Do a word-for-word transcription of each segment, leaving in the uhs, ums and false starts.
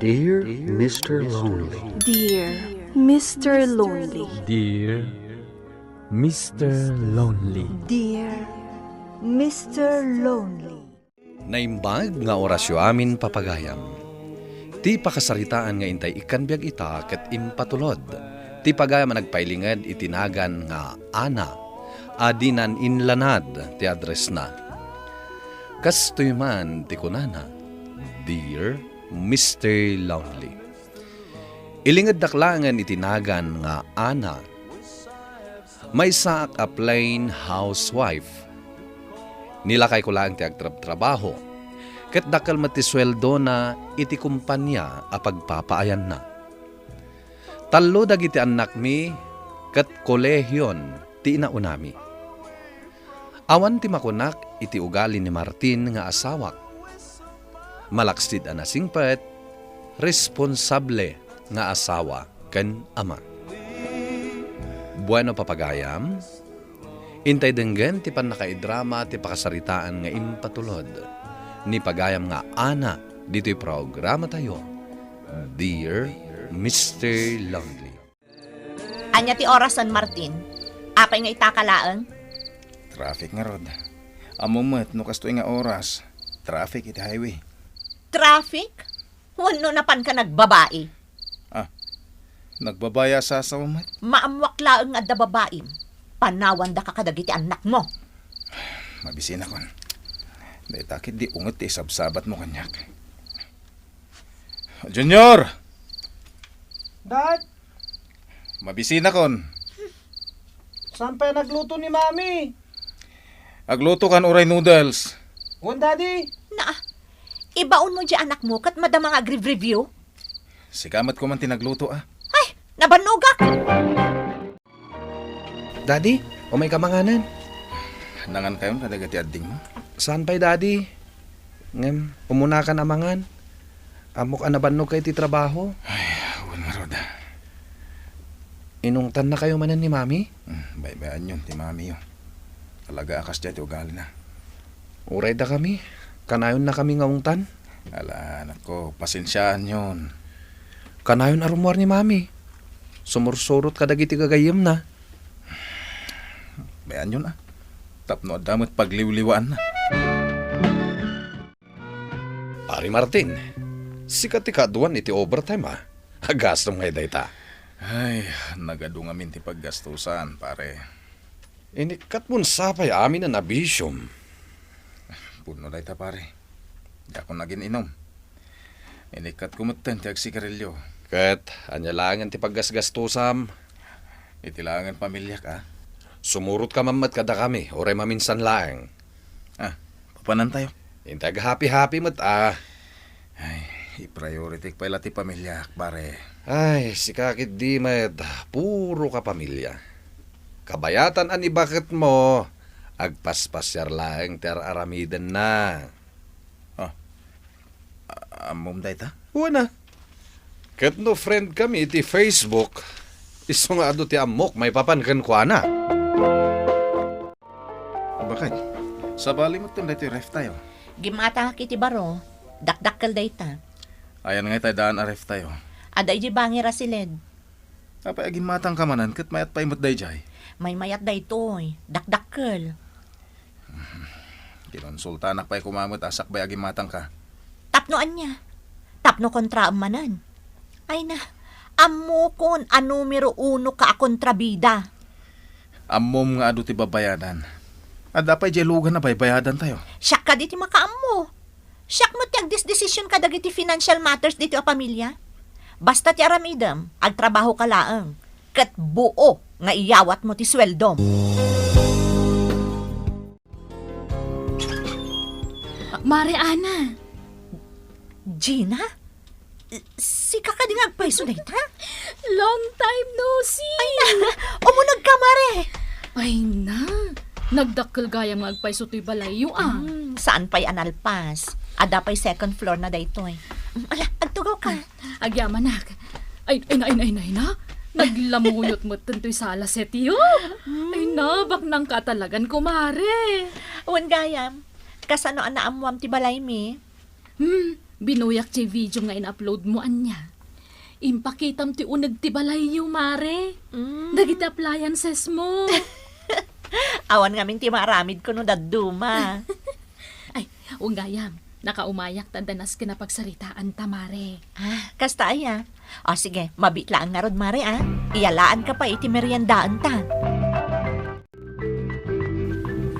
Dear Mister Lonely. Dear Mister Lonely. Dear Mister Lonely. Dear Mister Lonely. Naimbag nga orasyo amin, papagayam. Ti pakasaritaan nga intay ikkan biag ita ket impatulod ti pagayam a nagpailinged iti nagan nga Ana a dinan inlanad ti addressna. Kastoy man ti kunana, Dear Mister Lonely. Ilingeddak laengen iti nagan nga Ana. Maysaak a plain housewife. Nilakayko laeng ti agtrabtrabaho, ket dakkel met ti sueldona iti kompania a pagpapaayanna. Tallo dagiti annakmi ket kolehion ti inaunami. Awan ti makunak iti ugali ni Martin nga asawak. Malaksid a nasingpet, responsable nga asawa ken ama. Bueno, papagayam, intay denggen ti pannakaidrama ti pakasaritaan nga impatulod ni pagayam nga Ana ditoy programatayo, Dear Mister Lonely. Ania ti orasen, Martin? Apay nga itaka laeng? Traffic ngarud. Ammom met no kastoy nga oras, traffic iti highway. Traffic? Wenno napanka nagbabai? Ah, nagbabai a sasawa met? Maammoak laeng nga adda babaim. Panawandaka kadagiti annakmo. Mabisinakon. Dayta ketdi unget ti isabsabatmo kaniak. Junior! Dad! Mabisinakon. Saan pay nagluto ni Mami? Aglutokan uray noodles. Wen, Daddy? Na, ibaonmo diay annakmo ket madama nga agrivriview? Sika met koma ti nagluto, a. Ay, nabannogak! Daddy, umayka manganen. Nangankayon kadagiti addingmo? Saan pay, Daddy. Ngem, umunakan a mangan. Ammok a nabannogka iti trabaho. Ay, wen ngarud. Inungtannakayo manen ni Mami? Hmm, baybay-anyon ti Mamiyo. Talaga a kasdiay ti ugalina. Uray dakami, kanayonnakami nga ungtan. Ala, anakko, pasensiaanyon. Kanayon a rummuar ni Mami. Sumursurot kadagiti gagayyemna. Baybay-anyon, a. Tapno adda met pagliwliwaanna. Pare Martin, sika ti kaaduan iti overtime, a. Agastom ngay dayta. Ay, nagadu ngamin ti paggastusan, pare. Inikkatmon sapay amin a nabisiom. Pudno dayta, pare. Diakon agin-inom. Inikkatko metten ti agsigarilio. Ket ania laengen ti paggasgastosam? Iti laengen pamiliak, a. Sumurotka man met kadakami, uray maminsan laeng. A, papanantayo? Intay aghapi-hapi met, a. Ay, i-priorityk pay la ti pamiliak, pare. Ay, sika ketdi met, puro ka pamilia. Kabayatan a ni baketmo, agpaspasiar laeng ti ar-aramidenna. Oh, a-, ammom dayta? Wen a. Ket no friendkami iti Facebook, isu nga adu ti ammok maipapan kenkuana. Bakay, sabali metten daytoy ref tayo. Gimmatangak iti baro, dakdakkel dayta. Ayan nga itay daan a ref tayo. Adda idiay bangir a siled. Apay a gimmatangka manen ket mayat pay met daydiay? Maymayat daytoy, dakdakkel. Kinonsultanak pay koma met a sakbay a gimmatangka. Tapno ania? Tapno kontraem manen? Ay na, ammokon a numero uno ka a kontrabida. Ammom nga adu ti babayadan. Adda pay diay lugan a baybayadantayo. Siak kadi ti makaammo. Siak met ti agdesdesisyon kadagiti financial matters ditoy a pamilya. Basta ti aramidem, agtrabahoka laeng, ket buo nga iyawatmo ti sueldom. Mare Ana. Gina? Sika kadi nga agpayso dayta? Long time no see! Ay na! Umunegka, Mare! Ay na! Nagdakkel gayam nga agpayso toy balayyo, a. Hmm, saan pay a nalpas. Adda pay second floor na daytoy. Hmm, ala, agtugawka. Agyamanak. Ay, ay na, ay na, ay na, ay na. Naglamuyot metten toy sala setyo. Hmm. Ay na, baknangka a talagan, kumare. Wen gayam, kasano a naammoam ti balaymi? Hmm, Binuyak ti video nga in-upload mo, ania. Impakitam ti uneg ti balayyo, Mare. Mm. Dagiti appliances mo. Awan ngamin ti maaramidko no dadduma. Ay, wen gayam, nakaumayak ta adda nasken a pagsaritaanta, Mare. Ah, kasta aya. O, sige, mabiit laeng ngarud, Mare, a. Iyalaanka pay iti meriendaanta.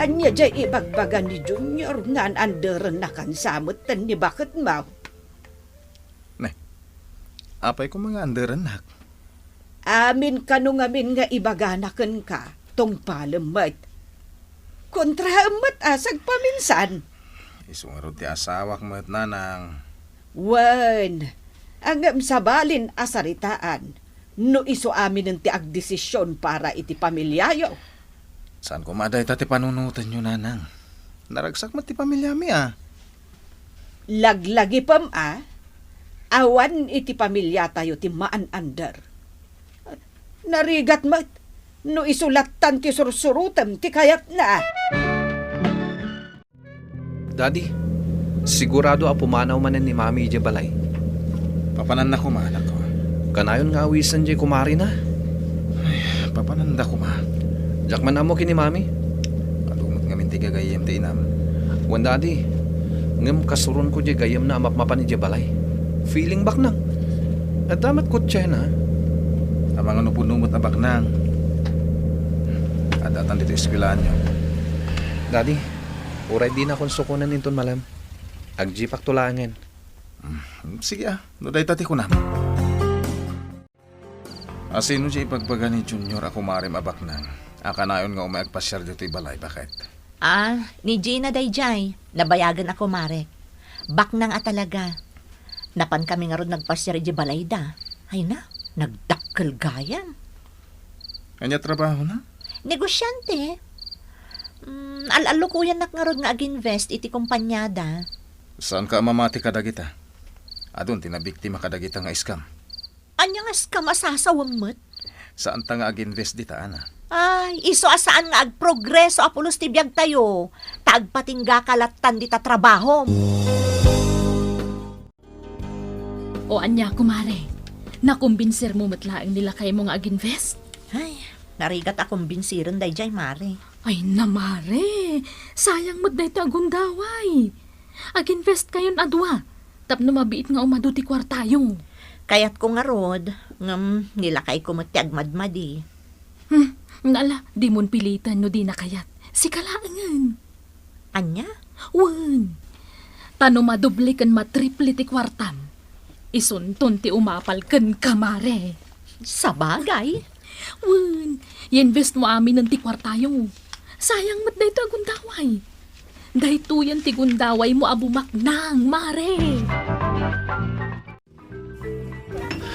Ania jay ibagbaga ni Junior nga an-anderennakan sa metten ni baketmo? Ne, apay koma nga anderennak? Amin kano ngamin nga ibagana kenka, tungpalem met. Kontraem met a sagpaminsan. Isu ngarud ti asawak met, nanang. Wen, ngem sabalin a saritaan, no isu aminen ti agdesision para iti pamiliayo. Saan koma dayta ti panunotenyo, nanang. Naragsak met ti pamiliami, a. Laglagipem a, awan iti pamiliatayo ti maan-ander. Narigat met, no isu lattan ti sursurotem ti kayatna. Daddy, sigurado a pumanaw manen ni Mami idiay balay. Papananna koma, anakko. Kanayon nga awisen diay kumarina. Ay, papananda koma. Diak man ammo ken ni Mami. Adu met ngamin ti gagayyem ti inam. Wen, Daddy, ngem kasuronko diay gayyemna a mapmapan idiay balay. Feeling baknang. Adda met kotsena. Amangan no puno met a baknang. Adda tan ditoy eskwelaanyo. Daddy, uray dinakon sukonen inton malem. Agjipakto laengen. Mm, sige, a. No dayta ti kunam. A, sino diay ibagbaga ni Junior a kumarem a baknang a kanayon nga umay agpasiar ditoy balay, baket? Ah, ni Gina daydiay. Nabayagen a kumarek. Baknang a talaga. Napankami ngarud nagpasiar idiay balayda. Ay na, nagdakkel gayam. Ania trabahona? Negosyante. Mm, al-allukoyannak ngarud nga ag-invest iti kompaniada. Saanka a mamati kadagita? Adun ti nabiktima kadagita nga scam. Ania nga scam a sasawem met? Saanta nga ag-invest dita, ana. Ay, isu a saan nga agprogreso a pulos ti biagtayo, ta agpatinggaka lattan dita trabahom. O ania, kumare? Nakumbinsirmo met laeng ni lakaymo nga ag-invest? Ay, narigat a kumbinsirem daydiay, mare. Ay na, mare. Sayang met daytoy a gundaway. Ag-invest kayon a dua tapno mabiit nga umadu ti kuartayo. Kayatko ngarud, ngem ni lakayko met ti agmadmadi. Hmm, ala, dimon piliten no dina kayat. Sika laengen. Ania? Wen. Ta no madoble ken matriple ti kuartam, isunton ti umapal kenka, mare. Sabagay. Wen, i-invest mo aminen ti kuartayo. Sayang met daytoy a gundaway. Daytoyen ti gundawaymo a bumaknang, mare.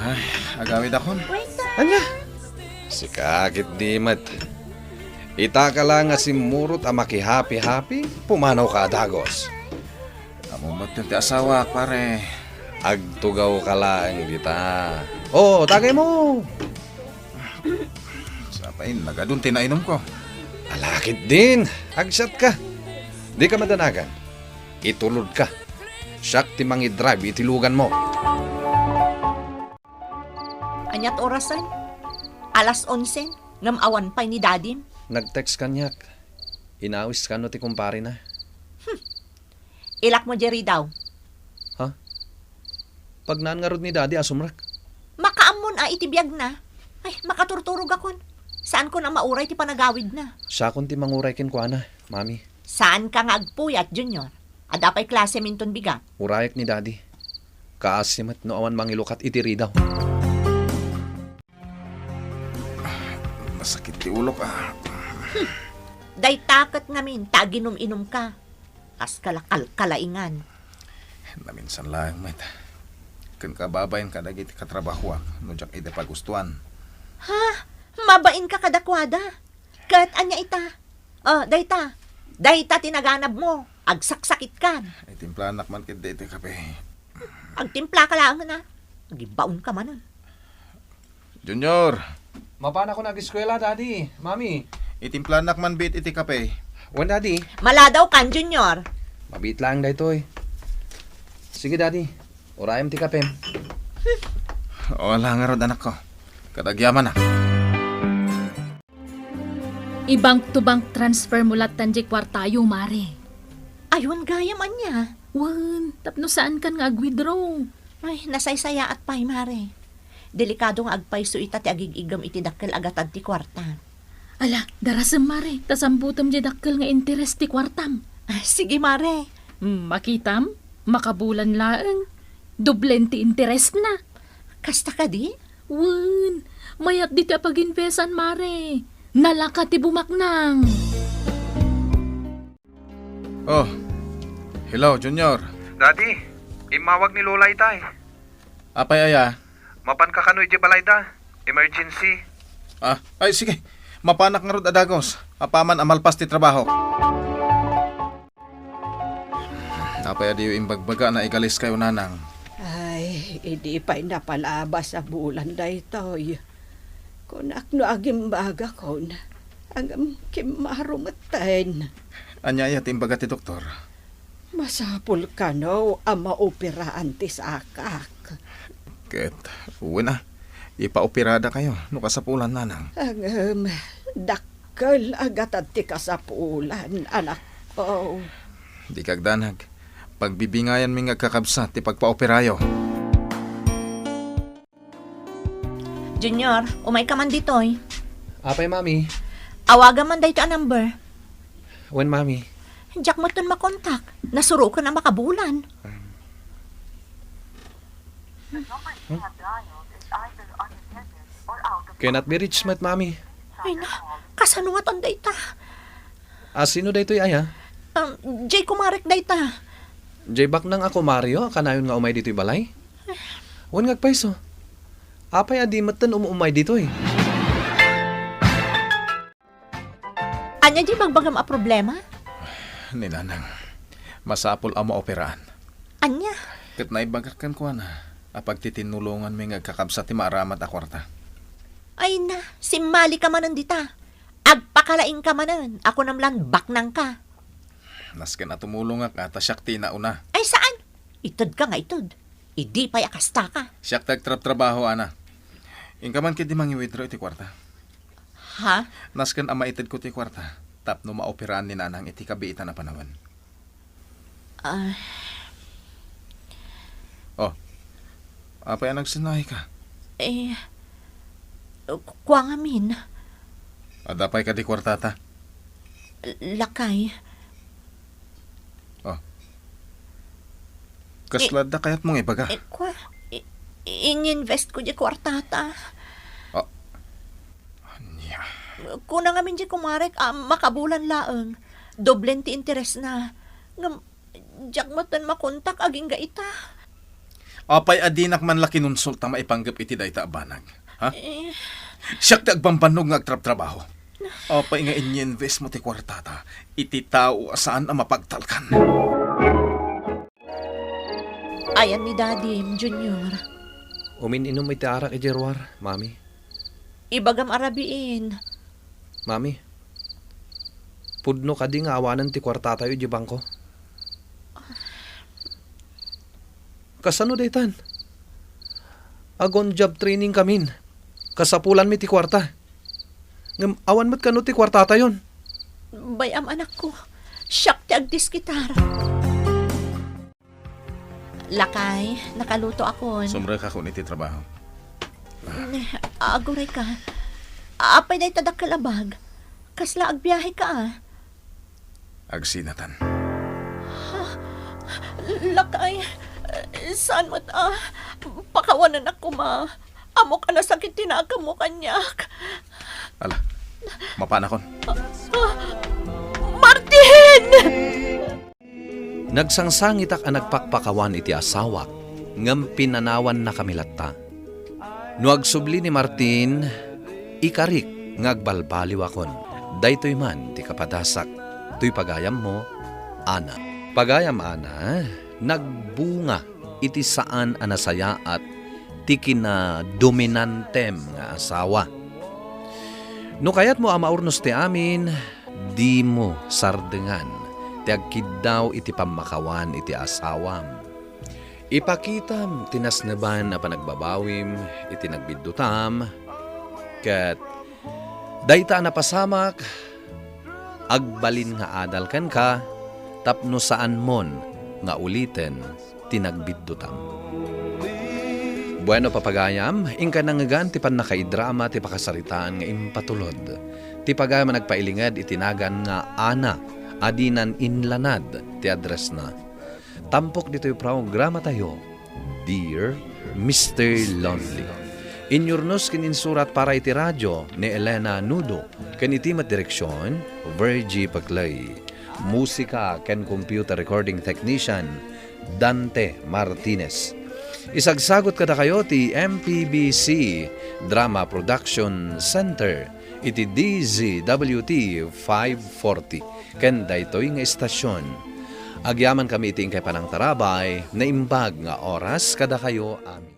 Ay, agawidakon. Ania? Sika ketdi met. Itaka la nga simmurot a makihapi-hapi, pumanawka a dagus. Ammo met ti asawak, pare. Agtugawka laeng dita. O, tagaymo! Sapay, nagadun ti nainumko. Ala ketdin, agsiatka. Dika madanagan. Itulodka. Siak ti mangidrive iti luganmo. Aniat orasen? Alas onse, ngem awan pay ni dadim? Nag-text kaniak. Inawis kano ti kumparena. Hmm. Ilakmo diay ridaw. Ha? Pagnaan ngarud ni Daddy a sumrek. Makaammon a iti biagna. Ay, makaturturogakon. Saankon a mauray ti panagawidna. Siakon ti manguray kenkuana, Mami. Saanka nga agpuyat, Junior. Adda pay klasem inton bigat. Urayek ni Daddy. Kaasi met no awan mangilukat iti ridaw. Nasakit ti ulok, a. Hmm. Dayta ket ngamin ta aginum-inumka. Kaska la kalkalaingan. Naminsan laeng met. Ken kababain kadagiti katrabahoak no diak ida pagustuan. Ha? Mabainka kadakuada? Ket ania ita? O, dayta. Dayta ti naganabmo. Agsaksakitkan. Itimplanak man ketdi iti kape. Agtimplaka laengen, a. Agibaonka manen. Junior! Mapanakon ageskuela, Daddy, Mami. Itimplanak man biit iti kape. Wen, Daddy. Maladawkan, Junior. Mabiit laeng daytoy. Sige, Daddy. Urayem ti kapem. O, ala ngarud, anakko. Ket agyamanak. I-bank to bank transfer mo lattan diay kuartayo, Mare. Ay, wen gayam, ania? Wen, tapno saankan nga ag-withdraw. Ay, nasaysayaat pay, Mare. Delikado nga agpayso ita ti agig-iggem iti dakkel a gatad ti kuarta. Ala, darasem, Mare, ta sambutem diay dakkel nga interes ti kuartam. Ah, sige, Mare. Mm, makitam? Makabulan laeng. Doblen ti interesna. Kasta kadi? Wen, mayat ditoy a pag-investan, Mare. Nalaka ti bumaknang. Oh, hello, Junior. Daddy, immawag ni Lola itay. Apay aya? Mapanka kano idiay balayda. Emergency. Ah, ay, sige. Mapanak ngarud a dagus. Apaman a malpas ti trabaho. Apay a diyo imbagbaga a naigalis kayo, Nanang? Ay, idi pay napalabas a bulan daytoy. Kunak no agimbagakon, ngem kimmaro metten. Ania aya ti imbaga ti doktor? Masapul kano a maoperaan ti sakak. Ket, wen a, ipaoperadakayo no kasapulan, Nanang. Ngem, dakkel a gatad ti kasapulan, anakko. Dika agdanag. Pagbibingayanmi nga agkakabsat ti pagpaoperayo. Junior, umayka man ditoy. Apay, Mami? Awagam man daytoy a number. Wen, Mami. Diak metten makontak. Nasuroken a makabulan. Cannot be reached met, Mami. Ay na, kasano ngatan dayta? A, sino daytoy aya? Um, diay kumarek dayta. Diay baknang a kumareyo a kanayon nga umay ditoy balay? Wen nga agpayso. Apay a di metten um-umay ditoy? Ania diay bagbagam a problema? Ni Nanang, masapul a maoperaan. Ania? Ket naibagak kenkuana a pagtitinnulonganmi nga agkakabsat ti maaramat a kuarta. Ay na, simmalika manen dita. Agpakalaingka manen, a kunam lan baknangka. Nasken a tumulongak a ta siak ti nauna. Ay saan? Itedka nga ited. Idi pay a kastaka. Siak ti agtrabtrabaho, Ana. Inka man ketdi mangi-withdraw iti kuarta. Ha? Nasken a maitedko ti kuarta tapno maoperaan ni Nanang iti kabiitan a panawen. Ah. Oh. Apay a nagsennaayka? Eh, ku-, kua ngamin. Adda pay kadi kuartata? Lakay. Oh. Kasla adda kayatmo nga ibaga? Eh, kua, i-, i-, ininvest ko di kuartata. Ah. Ania? Kuna ngamin di kumarek a makabulan laeng. Doblen ti interesna. Ngem, diak metten makontak agingga ita. Apay a dinak man la kinonsulta maipanggep iti dayta a banag? Ha? Eh. Siak ti agbambannog nga agtrabtrabaho. Apay nga ininvest mo ti kuartata iti tao a saan a mapagtalkan? Ayan ni Daddy, Junior. Umin-inum iti arak idiay ruar, Mami. Ibagam a rabiin. Mami, pudno kadi nga awanen ti kuartatayo idiay bangko? Kasano daytan? Agon job training kamin. Kasapulanmi ti kuarta. Ngem awan met kano ti kuartatayon. Bay-am, anakko. Siak ti agdiskitar. Lakay, nakalutoakon. Sumrekakon iti trabaho. Ne, agurayka. Apay dayta dakkel a bag? Kasla agbiaheka a? Agsinatan. Ha? Lakay, saan met a? Pakawanenak koma. Ammok a nasakit ti nakammo kaniak. Ala, mapanakon. Ah, Martin! Nagsangsangitak a nagpakpakawan iti asawak, ngem pinanawannakami latta. No agsubli ni Martin, ikarik nga agbalbaliwakon. Daytoy man ti kapadasak. Toy pagayammo, Ana. Pagayam, Ana, nagbunga iti saan a nasayaat ti kinadominantem nga asawa. No kayatmo a maurnos ti amin, dimo sardengan ti agkiddaw iti pammakawan iti asawam. Ipakitam ti nasneban a panagbabawim iti nagbiddutam, ket dayta a napasamak, agbalin nga adal kenka tapno saanmon nga uliten ti nagbiddutam. Bueno, papagayam, inka nangngegan ti pannakaidrama ti pakasaritaan nga impatulod. Ti pagayam a nagpailinged iti nagan nga Ana, a dinan inlanad ti addressna. Tampok ditoy programatayo, Dear Mister Lonely. Inyurnos ken insurat para iti radio ni Elena Nudo, ken iti met direksion, Virgie Paclay. Musika ken computer recording technician, Dante Martinez. Isagsagot kadakayo ti M P B C Drama Production Center iti D Z W T five forty ken daytoy nga estasion. Agyamankami iti inkay panangtarabay, naimbag nga oras kadakayo amin.